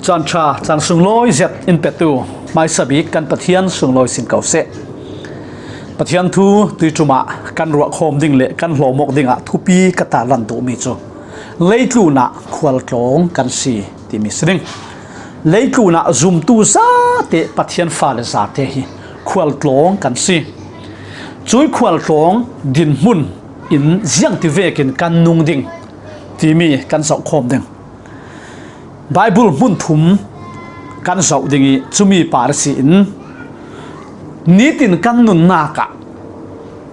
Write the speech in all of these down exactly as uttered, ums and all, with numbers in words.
Caan ṭha, caan sunglawi zet in petu hmaisabik kan Pathian sunglawi sin ko seh. Pathian thu tui ṭumah kan ruahkhawm ding le kan hlawmawk dingah thupi ka tarlan duhmi cu leitlunah khualtlawng kan si timi si ding. Leitlunah zumtu zate Pathian fale zate hi khualtlawng kan si. Cui khualtlawng dinhmun in ziangti vekin kan nung ding timi kan zohkhawm ding. Baibal hmun thum kan zoh ding ih cumi par si in nitin kan nunnak ah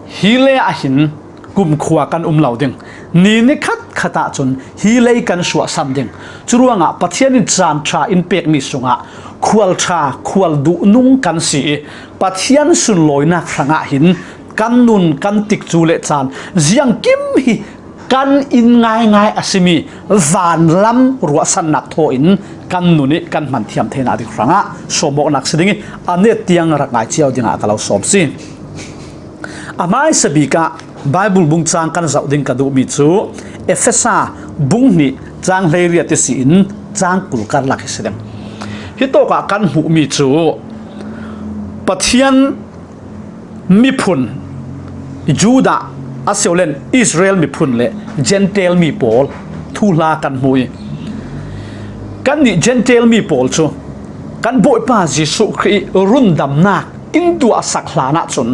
hi le ahhin kumkhua kan um lo ding. Ni ni khat khat ahcun hi lei kan suahsan ding. Curuangah Pathian in caan ṭha in pekmi sungah khual ṭha, khual duh nung kan si ih Pathian sunlawinak hrangah hin kan nun kan tikcu le caan ziangkim hi kan in ngaingai a simi vanlam ruahsannak thaw in kan nun ih kan hman thiam theinak ding hrangah sawmawknak si ding ih a net tiang rak ngai cio dingah ka lo sawm si. A hmaisabik ah Baibal bungcang kan zoh ding ka duhmi cu Efesa bung hnih cang hleiriat ihsin cang kul karlak hi si ding. Hitawkah kan hmuhmi cu Pathian miphun, Judah a si loin Israel miphun le Gentile mi pawl thuhla kan hmu ih, kannih Gentile mi pawl cu kan Bawipa Jesuh Khrih ih rundamnak in tuahsak hlan ahcun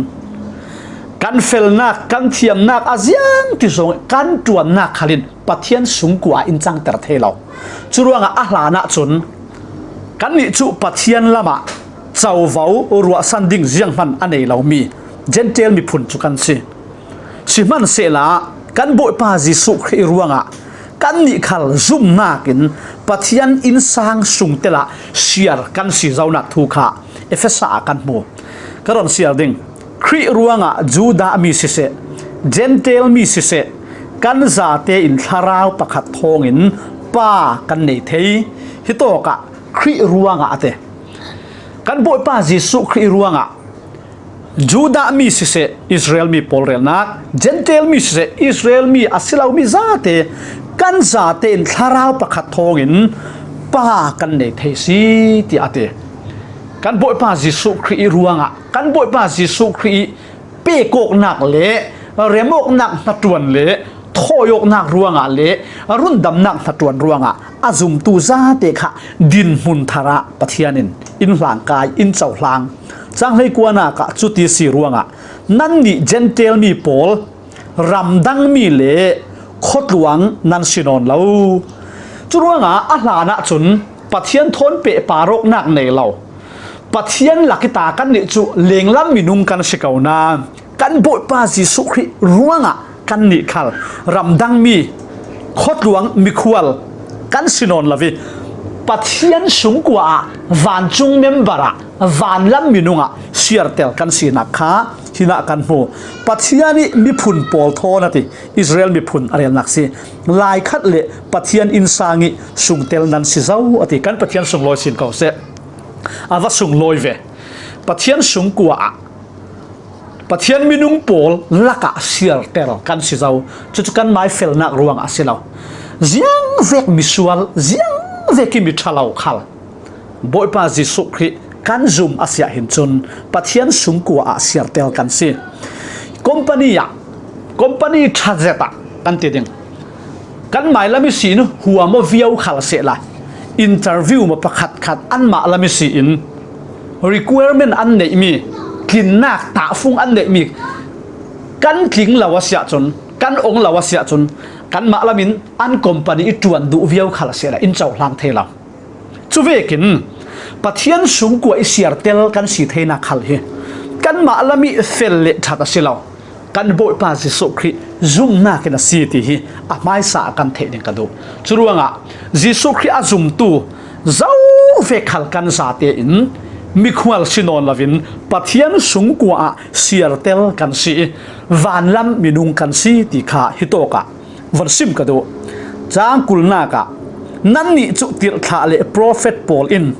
kan felnak, kan thiamnak a ziangti zong kan ṭuannak khal in Pathian sungkua ah in cangter thei lo. Curuangah a hlan ahcun kannih cu Pathian lamah covo ruahsan ding zianghman a nei lomi Gentile miphun cu kan si. Sihmanhsehla kan Bawipa Jesuh Khrih ruangah kannih khal zumnak in Pathian innsang sungtel ah siar kan si zonak thu kha Efesa ah kan hmu. Ka rawn siar ding. Khrih ruangah Judah mi siseh, Gentile mi siseh, kan zate in thlarau pakhat thawngin Pa kan nei thei. Hitawkah Khrih ruangah a ti. Kan Bawipa Jesuh Khrih ruangah Judah mi siseh, Israel mi pawl relnak, Gentile mi siseh, Israel mi a si lomi zate, kan zate in thlarau pakhat thawngin Pa kan nei thei si, tiah a ti. Kan Bawipa Jesuh Khrih ih ruangah, kan Bawipa Jesuh Khrih ih pekawknak le remawknak hnaṭuan le thawiawknak ruangah le rundamnak hnaṭuan ruangah a zumtu zate kha dinhmun thar ah Pathian in in hlangkai, in cohlang. Cang hleikuanak ah cuti si ruangah nannih Gentile mi pawl ramdang mi le khuatluang nan si nawn lo. Curuangah a hlan ahcun Pathian thawn pehpar awknak nei lo. Pathian lak ih ta kannih cu lenglam minung kan si ko nain kan Bawipa Jesuh Khrih ruangah kannih khal ramdangmi khuatluang mikhual kan si nawn lo ih Pathian sungkua ah vancung member ah vanlam minung ah siartel kan sinak kha hinah kan hmu. Pathian ih miphun pawl thawn a ti, Israel miphun a relnak si. Laikhat le Pathian innsang ih sungtel nan si zo a ti, kan Pathian sunglawi sin ko seh. A va sunglawi ve. Pathian sungkua ah Pathian minung pawl lakah siartel kan si zo. Cucu kan maifelnak ruangah a si lo. Ziangvek misual, ziangvek ih mi ṭha lo khal Bawipa Jesuh Khrih kan zum a si ah hin cun Pathian sungkua ah siartel kan si. Company ah, company ṭha zet ah kan ti ding. Kan mailam ihsin huam aw viau khal sehla, interview maw pakhatkhat anmah lam ihsin requirement an neihmi, tlinnak tahfung an neihmi kan tling lo a si ahcun, kan ong lo a si ahcun, kanmah lamin an company ih ṭuan duh viau khal sehla in cohlang thei lo. Cuvekin Pathian sungkua ih siartel kan si theinak khal hi kanmah lam ih fel le ṭhat a si lo. Kan Bawipa Jesuh Khrih zumnak in a si ti hi a hmaisa ah kan theih ding ka duh. Curuangah Jesuh Khrih a zumtu zovek khal kan zate in mikhual si nawn loin Pathian sungkua ah siartel kan si ih vanlam minung kan si ti kha hitawkah von sim ka duh. Cang kulnak ah, nannih cu tirhthlah le profet pawl in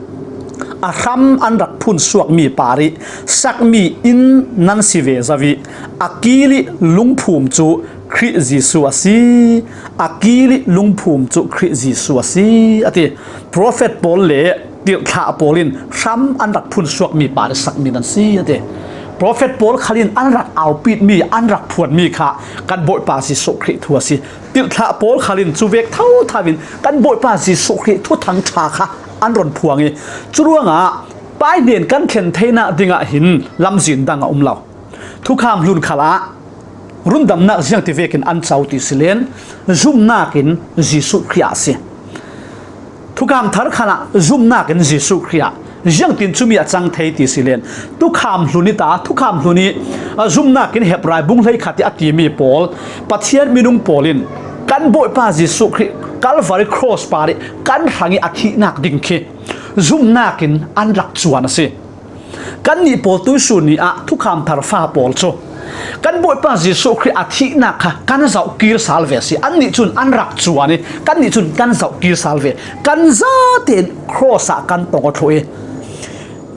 a hram an rak phunsuakmi par ih sakmi inn nan si ve zo ih a kil ih lungphum cu Khrih Jesuh a si, a kil ih lungphum cu Khrih Jesuh a si, a ti. Profet pawl le tirhthlah pawl in hram an rak phunsuakmi pa le sakmi nan si, a ti. Profet pawl khal in an rak aupitmi, an rak phuanmi kha kan Bawipa Jesuh Khrih thu a si. Tirhthlah pawl khal in cuvek thotho in kan Bawipa Jesuh Khrih thuthang ṭha kha an run phuang ih, curuangah paihnen kan thlen theinak dingah hin lamzin dang a um lo. Thukham hlun khalah rundamnak ziangti vekin an co ti si len, zumnak in Jesuh Khrih ah a si. Thukham thar khalah zumnak in Jesuh Khrih ah, ziangtin cumi a cang thei ti si len, thukham hlun ih ta, thukham hlun ih, a, zumnak in Hebrai bung hleikhat ih a timi pawl, Pathian minung pawl in kan Bawipa Jesuh Khrih Calvary cross par ih kan hrang ih a thihnak ding khi zumnak in an rak cuan a si. Kannih pawl tuihsun ni ah thukham thar fa pawl cu kan Bawipa Jesuh Khrih a thihnak kha kan zoh kir sal ve a si. Annih cun an rak cuan ih kannih cun kan zoh kir sal ve. Kan zate in cross ah kan tong aw thluh ih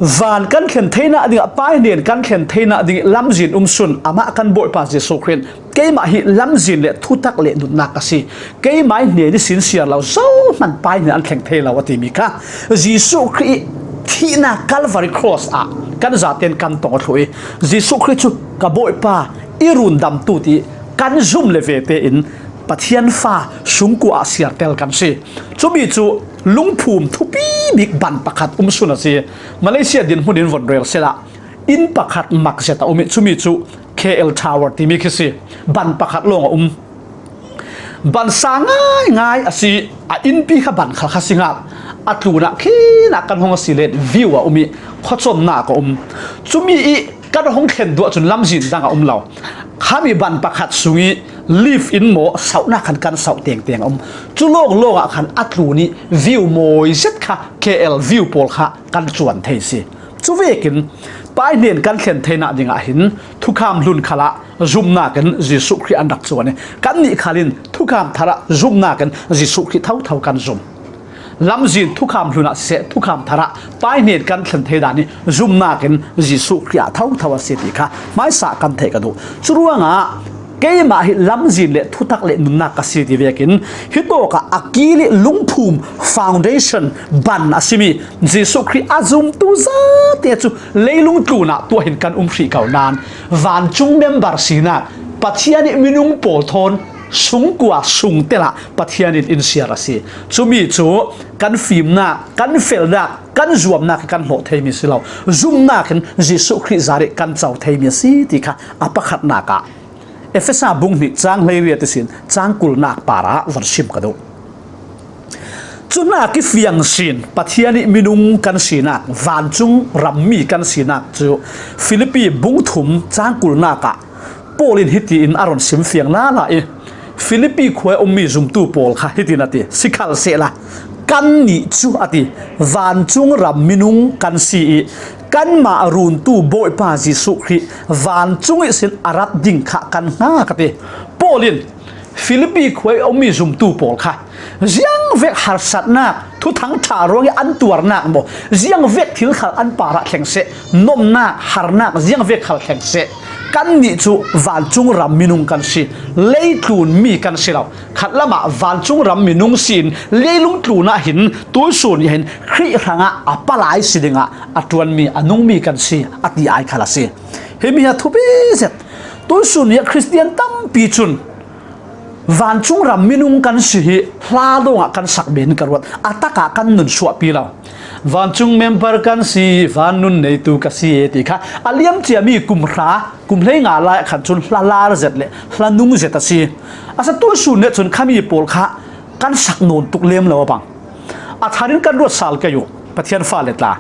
van kan thlen theinak dingah, paihnen kan thlen theinak ding ih lamzin um sun. Amah kan Bawipa Jesuh Khrih in, "Keimah hi lamzin le thutak le nunnak ka si. Keimah ih hnen ihsin siar lo zohman paihnen an thleng thei lo," a timi kha Jesuh Khrih ih thihnak Calvary cross ah kan zaten kan tong aw thluh ih, Jesuh Khrih cu ka Bawipa, i rundamtu ti kan zum le ve tein Pathian fa sungkua ah siartel kan si. Cumi cu lungphum thupi bik ban pakhat um sun a si. Malaysia dinhmun in von rel sehla inn pakhat mak zet a um ih, cumi cu K L Tower timi khi si. Ban pakhat lawng a um. Ban sa ngaingai a si. A innpi kha ban khal kha si ngal. A tlunah khinah kan hong a si len view a um ih, khuacawmnak a um. Cumi ih kan hong thlen duh ahcun lamzin dang a um lo. Khami ban pakhat sung ih lift in maw sauhnak khan kan sauh tengteng a um. Cu lawnglawng ah khan a tlun ih view mawi zet kha, K L view pawl kha kan cuan thei si. Cuvekin paihnen kan thlen theinak dingah hin thukham hlun khalah zumnak in Jesuh Khrih an rak cuan ih, kannih khal in thukham thar ah zumnak in Jesuh Khrih thotho kan zum. Lamzin thukham hlun ah siseh, thukham thar ah paihnen kan thlen thei dan ih zumnak in Jesuh Khrih ah thotho a si ti kha hmaisa kan theih ka duh. Curuangah keimah hi lamzin le thutak le nunnak ka si ti vekin, hitawkah a kil ih lungphum, foundation, ban a simi Jesuh Khrih a zumtu zate cu leilung tlunah tuah hin kan um hrih ko nain, vancung member sinak, Pathian ih minung pawl thawn sungkua sungtel ah Pathian in in siar a si. Cumi cu kan fimnak, kan felnak, kan zuamnak ih kan hlawh theimi si lo. Zumnak in Jesuh Khrih zarih kan co theimi a si ti kha a pakhatnak ah Efesa bung hnih cang hleiriat ihsin cang kulnak parah von sim ka duh. Cu hnak ih fiang sin Pathian ih minung kan sinak, vancung rammi kan sinak cu Filipi bung thum cang kulnak ah Paul in hitiin a run sim fiang lala ih, Filipi khua ih a ummi zumtu pawl kha hitin a ti, "Sikhalsehla kannih cu," a ti, "vancung ram minung kan si ih, kanmah runtu Bawipa Jesuh Khrih vancung ihsin a rat ding kha kan hngak," a ti. Paul in Filipi khua ih a ummi zumtu pawl kha ziangvek harsatnak, thuthang ṭha ruangih an tuarnak maw, ziangvek thil khal an parah thleng seh, nomnak, harnak, ziangvek khal thleng seh, kannih cu vancung ram minung kan si, leitlun mi kan si lo. Khatlamah vancung ram minung si in leilung tlunah hin tuihsun nih hin Khrih hrangah a palai si dingah a ṭuanmi, a nungmi kan si, a ti ai khal a si. Himi hi a thupi zet. Tuihsun nih ah Khristian tampi cun vancung ram minung kan si hi hla dongah kan sak men ka ruat, a takah kan nun suahpi lo. Vancung member kan si, van nun neitu ka si e ti kha a liam ciami kum hra, kum hleinga lai ah khan cun hla lar zet le hla nung zet a si. A sa tuihsun nih cun khami pawl kha kan sak nawn tuk lem lo a bang. A thar in kan ruat sal kei uh, Pathian fale tla.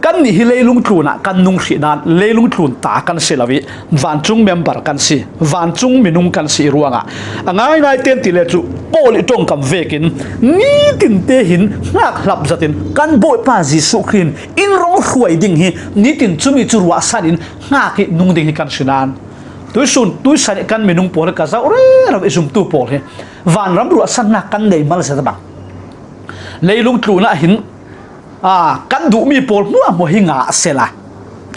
Kannih hi leilung tlunah kan nung hrih nain leilung tlun ta kan si lo ih vancung member kan si, vancung minung kan si ih ruangah a ngaingai ten ti le cu Paul ih ṭongkam vekin nitin te hin hngak hlap zat in kan Bawipa Jesuh Khrih in in rong hruai ding hi nitin cumi cu ruahsan in hngak ih nung ding hi kan si nain tuihsun, tuihsan ih kan minung pawl hi ka zoh rero ih zumtu pawl hi vanram ruahsannak kan nei mal zet a bang. Leilung tlunah hin, aa, kan duhmi pawl hmuahhmuah hi ngah sehla,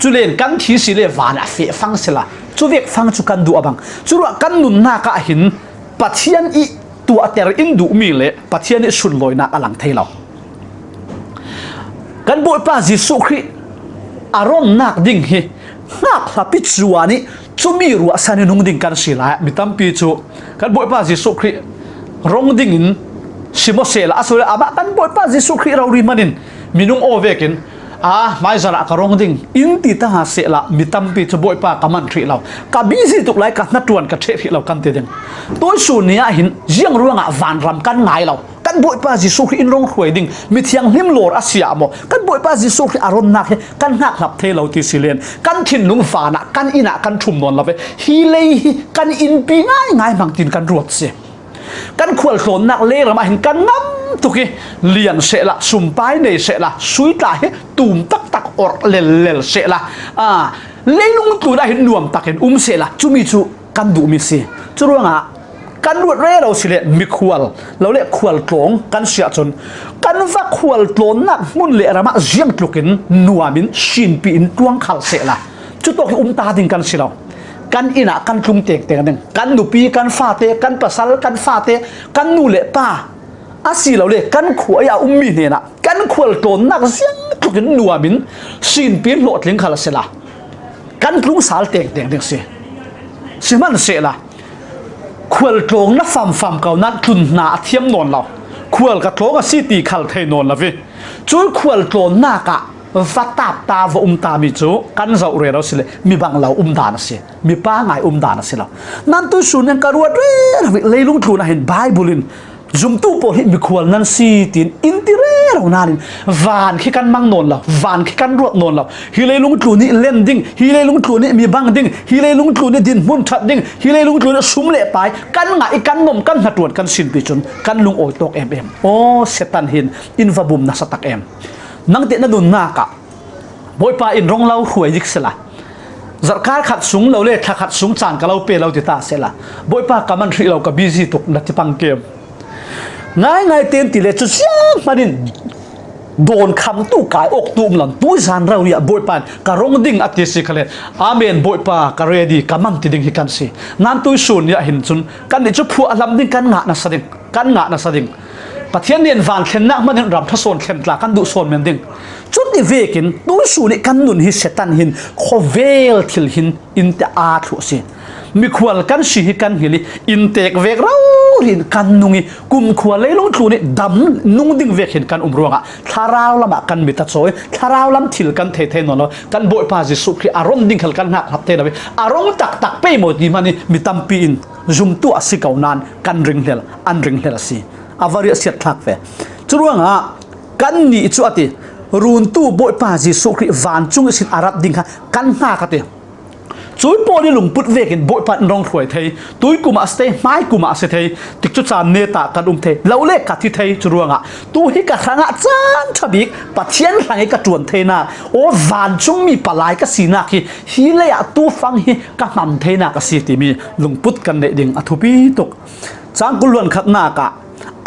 Culen kan thi si le vanah feh fang sila, cuvek fang cu kan duh a bang. Curuah kan nunnak ah hin Pathian i tuahter in duhmi le Pathian i sunlawinak a lang thei lo. Kan Bawipa Jesuh Khrih a ronnak ding hi hngakhlap i cuan i cumi ruahsan i nung ding kan si lai ah mi tampi cu kan Bawipa Jesuh Khrih rong dingin si maw sehla, a sule amah kan Bawipa Jesuh Khrih rori manin minung aw vekin, a hmaizarah ka rong ding in ti ta sehla, mi tampi cu Bawipa ka man hrih lo, ka busy tuk lai, ka hnaṭuan ka ṭheh hrih lo kan ti ding. Tuisun ni ah hin ziang ruangah vanram kan ngai lo? Kan Bawipa Jesuh Khrih in rong hruai ding mithianghlim lawr a si ah maw? Kan Bawipa Jesuh Khrih a ronnak hi kan hngakhlap thei lo ti si len, kan thinlung vanah kan inn ah kan ṭhum nawn lo ve. Hi lei hi kan innpi ngaingai hmang tiin kan ruat si. Kan khualtlawnnak leiram ah hin kan ngam tuk i lian sehla, sumpai nei sehla, sui tla hi tum taktak orh lellel sehla, a, leilung tlun ah hin nuam takin um sehla, cumi cu kan duhmi si. Curuangah kan ruat rero si le mikhual lo le khualtlawng kan si ahcun kan va khualtlawnnak hmun le ram ah ziangtlukin nuamin sinpi in tluang khal sehla, cutawk hi um ta ding kan si lo. Kan inn ah kan tlung tengteng ding, kan nupi, kan fate, kan pasal, kan fate, kan nu le pa, asilole kan khua i a ummi hnenah kan khualtlawnnak ziangtlukin nuamin sinpi in hlawhtling khal a sila, kan tlung sal tengteng ding si. Sihmanhsehla khualtlawng na famfam ko nain tlun hna a thiam nawn lo. Khual ka tlawng a si ti khal thei nawn lo i, cui khualtlawnnak ah va tap ta, va um tami cu kan zoh rero si le mi bang lo um dan a si, mi pangai um dan a si lo. Nan tuisun in ka ruat rero i leilung tlun ah hin Baibal in zumtu pawl hi mikhual nan si tiin in ti rero nain van khi kan mang nawn lo, van khi kan ruat nawn lo. Hi leilung tlun ih len ding, hi leilung tlun ih mi bang ding, hi leilung tlun ih dinhmun ṭhat ding, hi leilung tlun ih sum le pai kan ngah i kan nomh, kan hnaṭuan kan sinpi cun kan lungawi tawk em em. Aw, Satan hin in va bum nasa tak em. Nangteh na nunnak ah Bawipa in rong lo hruai dik sehla, zarhkar khat sung lo le thla khat sung caan ka lo pe lo ti ta sehla, Bawipa ka man hrih lo, ka busy tuk na ti pang kem. Ngaingai tein ti le cu zianghman in dawn khamtu, kai awktu um lo. Tuizan rori ah Bawipa in ka rong ding a ti si khalen, amen, Bawipa ka ready, ka man ti ding hi kan si. Nan tuisun ni ah hin cun kannih cu phuah a hlam ding kan ngah nasa ding, kan ngah nasa ding. Pathian nih van thlennak hmanh in ram ṭha sawn thlen tla kan duh sawn men ding. Cuti vekin tuisun ih kan nun hi Satan hin khawvel thil hin in te aa thluh si. Mikhual kan si hi kan hngilh i, inntek vek rori in kan nung i, kumkhua leilung tlun ih dam nung ding vek hin kan um ruangah thlarau lamah kan mit a cawi, thlarau lam thil kan thei thei nawn lo. Kan Bawipa Jesuh Khrih a ron ding khal kan hngakhlap thei lo i, a rong taktak pei maw ti hmanh i mi tampi in zumtu a si ko nain kan ringhlel, an ringhlel a si. A va riahsiat thlak ve. Curuangah kannih cu a ti, runtu Bawipa Jesuh Khrih vancung ihsin a rat ding kha kan hngak a ti. Cui pawl ih lungput vekin Bawipa in rong hruai thei, tui kum ah a si thei, hmai kum ah a si thei, tikcu caan netah kan um thei, lo le ka thi thei, cu ruangah tu hi ka hrangah caan ṭha bik Pathian hlang ih ka ṭuan theinak, aw, vancungmi palai ka sinak hi, hi lei ah tu fang hi ka hman theinak a si timi lungput kan neih ding a thupi tuk. Cang kul hluan khatnak ah,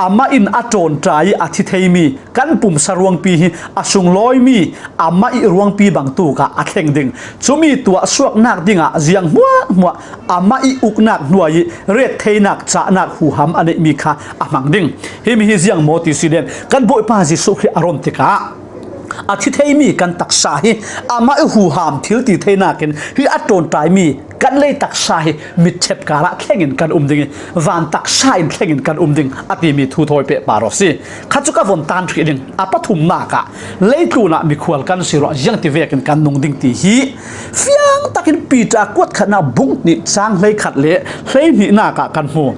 amah in a ṭawnṭai ih a thi theimi kan pumsa ruangpi hi a sunglawimi amah ih ruangpi bangtuk ah a thleng ding. Cumi tuahsuaknak dingah ziang hmuahhmuah amah ih uknak hnuai ih ret theinak cahnak huham a neihmi kha a hmang ding. Himi hi ziang maw ti si len, kan Bawipa Jesuh Khrih a ron tikah a thi theimi kan taksa hi amah ih huham thil ti theinak in hi a ṭawnṭaimi kan lei taksa hi mitṭhep karah thlengin kan um ding i, van taksa in thlengin kan um ding a timi thu thawi pehpar aw si. Kha cu ka von tan hrih ding. A pathumnak ah, leitlun ah mikhual kan si ruah ziangti vekin kan nung ding ti hi fiang takin Piter kuat khatnak bung hnih cang hleikhat le hleihnihnak ah kan hmu.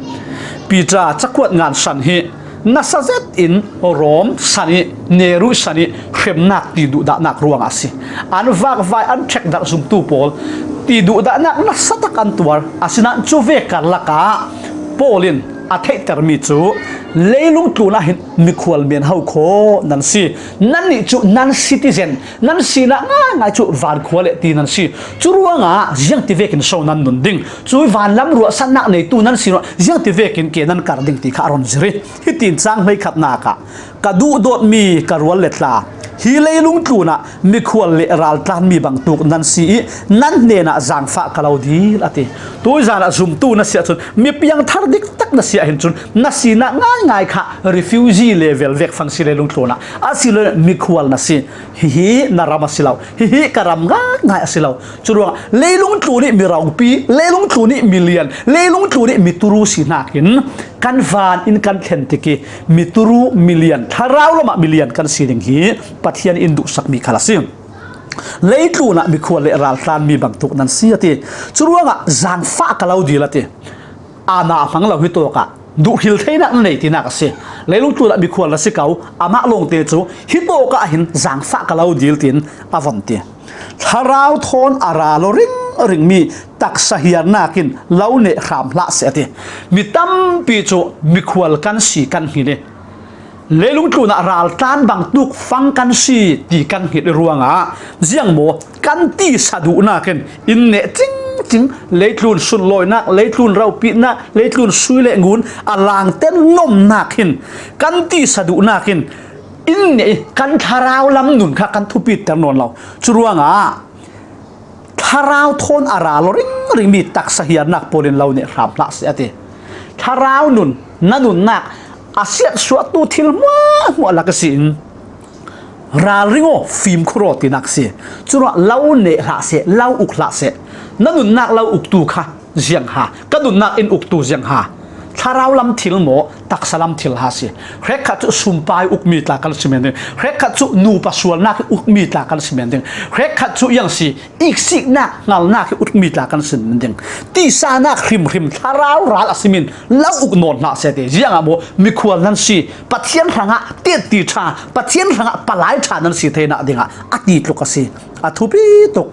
Piter cakuat ngan san hi nasa zet in Rom san ih, Nero san ih hremnak ti duhdahnak ruangah a si. An vakvai, an ṭhekdarh zumtu pawl ti duhdahnak nasa tak an tuar. Asinain cu ve karlak ah Paul in a theihtermi cu, leilung tlun ah hin mikhual men ho khaw nan si. Nannih cu nan citizen, nan sinak ngaingai cu vankhua le ti nan si. Cu ruangah ziangti vekin so nan nun ding? Cu vanlam ruahsannak neitu nan si ruangah ziangti vekin ke nan kar ding ti kha a ron zir i, hitin cang hleikhatnak ah Ka duhdawtmi ka rual le tla, hi leilung tlunah mikhual le raltlanmi bangtuk nan si ih, nan hnenah zangfah ka lo dil, a ti. Tuizanah zumtu na si ahcun, mi piangthar diktak na si ahhin cun, na sinak ngaingai kha refugee level vek fang si leilung tlunah. Asilole mikhual na si. Hihi na ram a si lo. Hihi ka ram ngaingai a si lo. Curuangah leilung tlun ih mi ropi, leilung tlun ih mi lian, leilung tlun ih mi turu si hnakin kan van in kan thlen tik ih mi turu mi lian, thlarau lamah mi lian kan si ding hi Pathian in duhsakmi khal a si. Leitlunah mikhual le raltlanmi bangtuk nan si, a ti. Curuangah zangfah ka lo dil, a ti. Aana a hmang lo hi tawkah duhhril theinak na nei tinak a si. Leilung tlunah mikhual na si ko, amah lawngte cu hi tawkah hin zangfah ka lo dil, tiin a von ti. Thlarau thawn a ra law ringringmi taksa hiarnak in lo neh hram hlah seh, a ti. Mi tampi cu mikhual kan si kan hngilh ih, leilung tlunah raltlan bangtuk fang kan si ti kan hngilh ih ruangah ziang maw kan tisa duhnak in in neh cingcing, leitlun sunlawinak, leitlun ropinak, leitlun sui le ngun a langter nomnak hin kan tisa duhnak in in neh ih kan thlarau lam nun kha kan thupiter nawn lo. Curuangah thlarau thawn a ra law ringringmi taksa hiarnak pawl in lo neh hram hlah seh, a ti. Thlarau nun, na nunnak a siatsuahtu thil hmuahhmuah lak a si in, ralring aw, fimkhur aw tinak si. Curuangah lo neh hlah seh, lo uk hlah seh. Na nunnak lo uktu kha ziang ha, ka nunnak in uktu ziang ha. Thlarau lam thil maw, taksa lam thil ha si. Hrekkhat cu sumpai ukmi tla kan si men ding. Hrekkhat cu nupa sualnak ukmi tla kan si men ding. Hrekkhat cu iang si, iksiknak, hngalnak hi ukmi tla kan si men ding. Tisanak hrimhrim thlarau ral a simin lo uk nawn hlah seh, a ti. Ziangah maw mikhual nan si, Pathian hrangah tetti ṭha, Pathian hrangah palai ṭha nan si theinak dingah a ti tluk a si. A thupi tuk.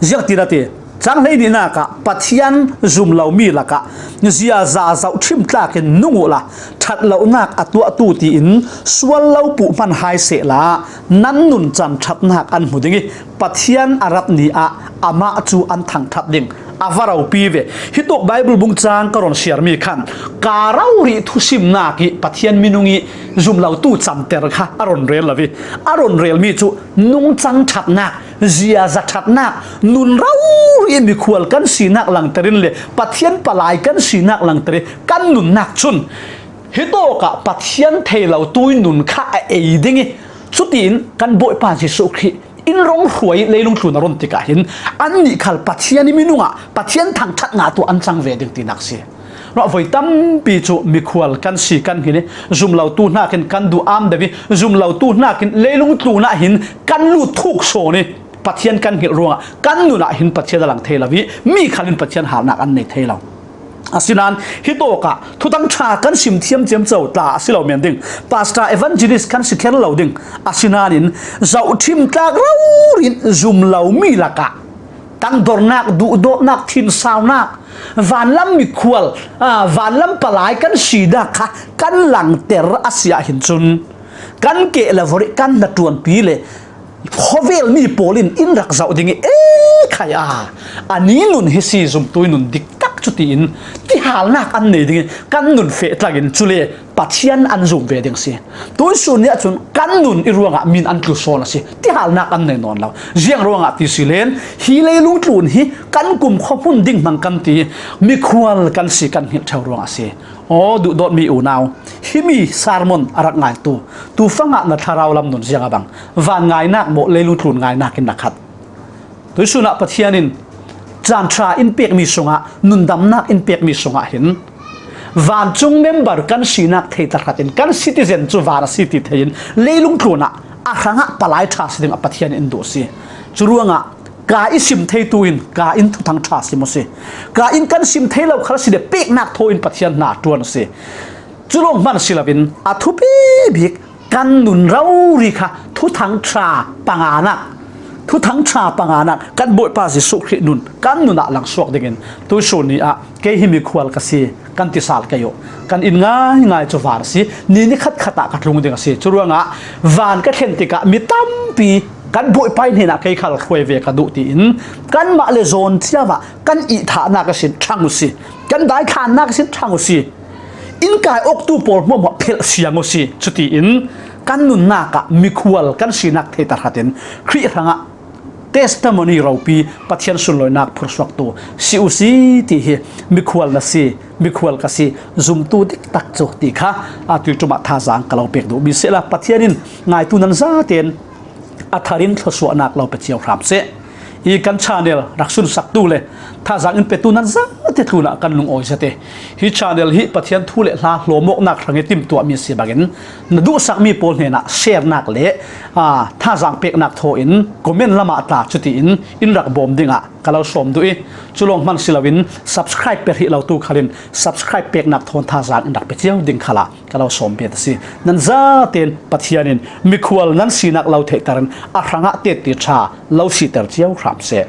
Ziangtin a ti, cang hleihnihnak ah Pathian zum lomi lakah ziaza zohṭhim tlakin nung uhla ṭhat lonak a tuahtu tiin sual lo puh hman hai sehla nan nuncan ṭhatnak an hmu ding ih Pathian a rat ni ah amah cu an thangṭhat ding a va ropi ve. Hitawk Baibal bungcang ka rawn siarmi khan ka rori thusimnak ih Pathian minung ih zum lotu canter kha a rawn rel lo ih a rawn relmi cu nungcang ṭhatnak, ziaza ṭhatnak, nun rori mikhual kan sinak langter in le Pathian palai kan sinak langter ih kan nunnak cun hitawkah Pathian thei lo tui nun kha a ei ding ih cutiin kan Bawipa Jesuh Khrih in rawng hruai ih leilung tlun a run tikah hin annih khal Pathian ih minung ah Pathian thangṭhat ngah tu an cang ve ding tinak si. Ruah voi tampi cu mikhual kan si kan hngilh ih zum lotu hnakin kan duh am deuh ih zum lotu hnakin leilung tlun ah hin kan lut thuk sawn ih Pathian kan hngilh ruangah kan nun ah hin Pathian a lang thei lo ih mi khal in Pathian halnak an nei thei lo. Asinain hitawkah thuthang ṭha kan sim thiam ciamco tla a si lo men ding, pastor evangelist kan si kher lo ding. Asinain zohṭhim tlak rori in zum lomi lakah tangdornak, duhdawtnak, thinsaunak, vanlam mikhual, aa, vanlam palai kan sinak kha kan langter a si ahhin cun kan keh le vorh ih kan hnaṭuanpi le khawvelmi pawl in in rak zoh ding ih, e khai a, a ni nun hi si, zumtu ih nun diktak cutiin tihalnak an nei ding ih kan nun feh tlangin cule Pathian an zum ve ding si. Tuisun ni ahcun kan nun ih ruangah min an tlu sawn a si. Tihalnak an nei nawn lo. Ziang ruangah ti si len, hi leilung tlun hi kan kumkhua hmun ding hmang kan ti, mikhual kan si kan hngilh ṭheu ruangah a si. Aw, duhdawtmi unau, himi sermon a rak ngaitu, tufangah na thlarau lam nun ziang a bang, van ngainak maw, leilung tlun ngainak in na khat? Tuisun ah Pathian in caan ṭha in pekmi sungah, nundamnak in pekmi sungah hin vancung member kan sinak thei tahratin kan citizen cu van a si ti thei in leilung tlun ah a hrangah palai ṭha si dingah Pathian in duh si. Curuangah ka i sim theitu in ka in thuthang ṭha sim uh si. Ka in kan sim thei lo khal si le peknak thaw in Pathian hna ṭuan uh si. Cu lawng hman si loin a thupi bik kan nun rori kha thuthang ṭha panganak, thuthang ṭha panganak kan Bawipa Jesuh Khrih nun kan nun ah langsuak dingin tuisun ni ah kei hi mikhual ka si kan ti sal kei uh. Kan in ngaingai cu van a si, ni ni khatkhat ah ka tlung ding a si. Curuangah van ka thlen tikah mi tampi kan Bawipa ih hnenah kei khal hruai ve ka duh tiin kanmah le zawn cio ah kan ihthahnak ihsin ṭhang uh si, kan daithlannak ihsin ṭhang uh si. Inn kai awktu pawl hmuahhmuah phelh siang uh si. Cutiin kan nunnak ah mikhual kan sinak theihter khatin Khrih hrangah testimony ropi, Pathian sunlawinak phursuaktu si uh si ti hi mikhual na si, mikhual ka si, zumtu diktak cu ti kha aa tuiṭum ah thazaang ka lo pek duh mi sehla Pathian in ngaitu nan zaten a tharin thluasuahnak lo pe cio hram seh. Hi kan channel rak sunsaktu le thazaang in petu nan zate tlunah kan lungawi zate. Hi channel hi Pathian thu le hla hlawmawknak hrang i timtuahmi a si bangin na duhsakmi pawl hnenah sharenak le aa, thazaang peknak thaw in comment lamah tla cutiin in rak bawm dingah ka lo sawm duh i, cu lawng hman si loin subscribe pe hrih lotu khalin subscribe peknak thawn thazaang in rak pe cio ding khalah ka lo sawm piat a si. Nan zaten Pathian in mikhual nan sinak lo theihter in a hrangah tetti ṭha lo siter cio hram seh.